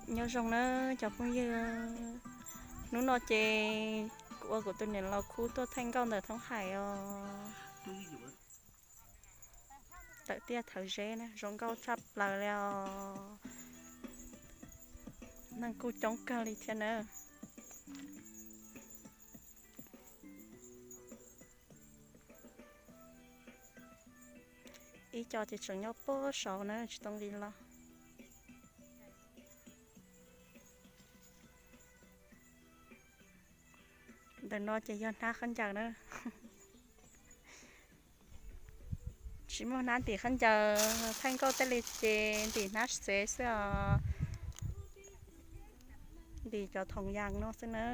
Nyob zoo na cov phooj ywg, hnub no ces kuv ua kuv tus niam laus khub tuaj thaij nkauj ntawm thoob hais os. Tawm tiaj thawv zeb na, zoo nkauj tshaj plaws li os. Neeg kuj coob kawg li thiab na. Ib co ces tseem nyob puag saud na, tsis tau nqis los. Ntawm no ces yog hnab khaub ncaws na. Tsis muaj hnab ntim khaub ncaws, thaij nkauj tej li ces ntim hnab xev xwb os. Ntim cov thoom yas no xwb na.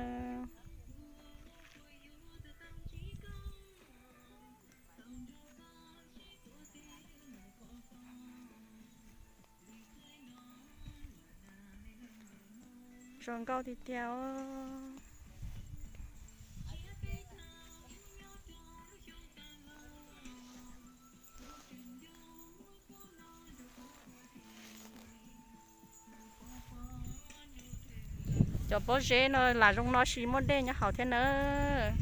Zoo nkauj tiag tiag os. Cov pob zeb no lam zoo no tsis muaj dej nyob hauv thiab nawb.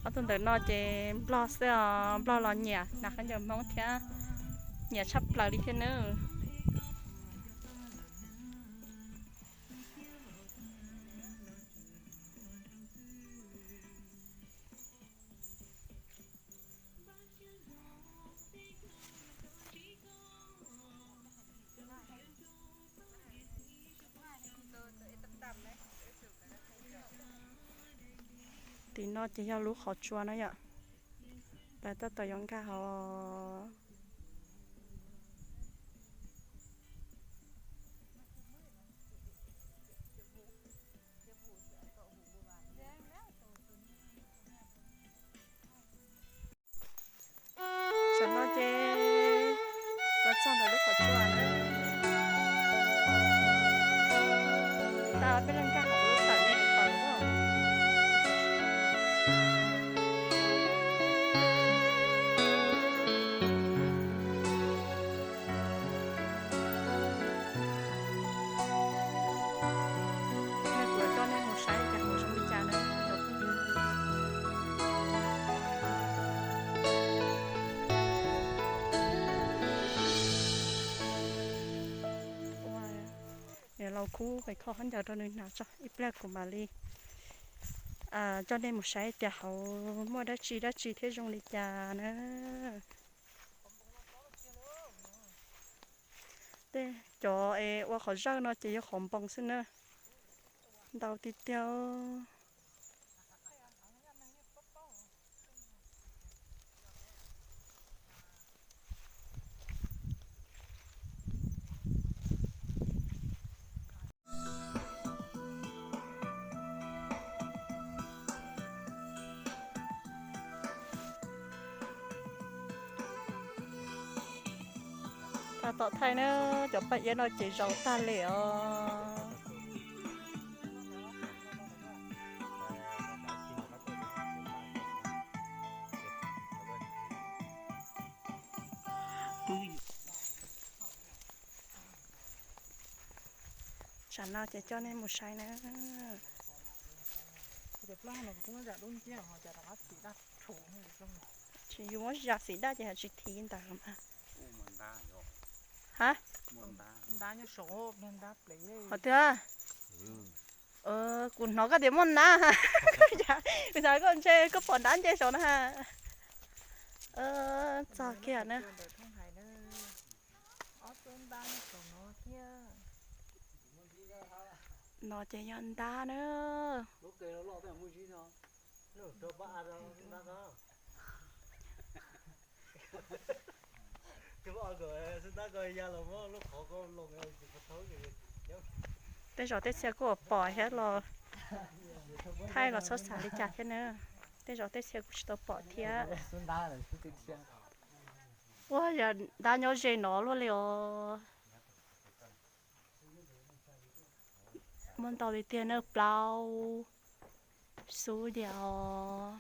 Ob tug ntawm no ces nplog xwb os, nplog los nyiam hnav khaub ncaws Hmoob thiab, nyiam tshaj plaws li thiab nawb. Tim no ces yog lub qhov tsua no yom, lawv tab tom yuav nkag hauv. Tam no ces los txog ntawm lub qhov tsua na. Tau peb leeg nkag hauv lub tawm ne tawm. Kuv coj nej mus saib cas hauv zoo li cas na. Niam laus khub pem kho khaub ncaws rau nws hnav tso, ib pliag kuv mam li coj nej mus saib tias hauv muaj dab tsi dab tsi thiab zoo li cas na. Tej cov es ua qhov zawj no ces yog qhov npoo xwb na. Ntau tiag tiag. Tab tom thaij na, cov paj iab no ces zaus tag li os. Tsam no ces coj nej mus saib na. Tsis yus muab zam xim daj ces hais tsis thiv ntawd mas. Ha? Qhov twg? Kuv hnov koj tias muaj nab. Kuv xav koj ntshe koj pom nab nce saud na ha. Txog kiag na. No ces yog ntab na. Tej zaum tej txhia kuj pom thiab los thaij los txhob xav li cas thiab na. Tej zaum tej txhia kuj tsis tau pom thiab. Ua yog ntab nyob ze no luaj li os. Muaj ntau li tiag na, plaub xub diam os.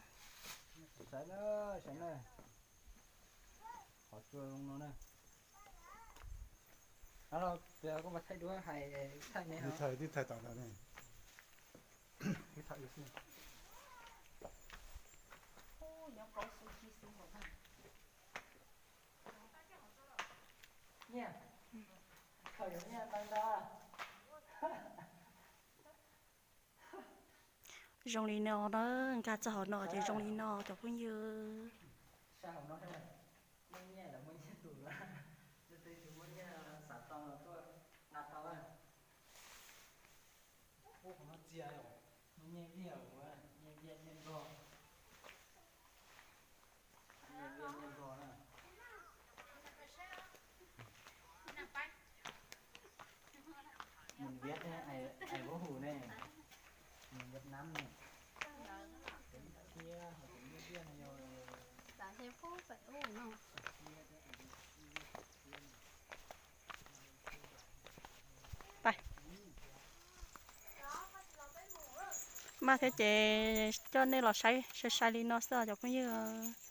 Saib na, saib na. Qhov tsua zoo no na. Alo, koj mas thaij duab hais, thaij ne. Thaij, thaij tom no ne. Thaij xwb. Nyiaj, khaws yuav nyiaj tau ntau. Zoo li no na, nkag txog hauv no ces zoo li no cov phooj ywg. Sab hauv no muaj nyiaj lawm, muaj nyiaj tus lawm, leej twg tsis muaj nyiaj xav tau los tuaj nqa tau. Ub, qhov no txias yom, muaj nyiaj viaj, nyiaj viaj nyiaj nplog. Nyiaj viaj nyiaj nplog na. Nws viab ne, ai vuab hus ne, nws viab nab ne. Thiab hais tias nyiaj viaj no yog maj thiab ces coj nej los saib sai sai li no xwb os cov phooj ywg.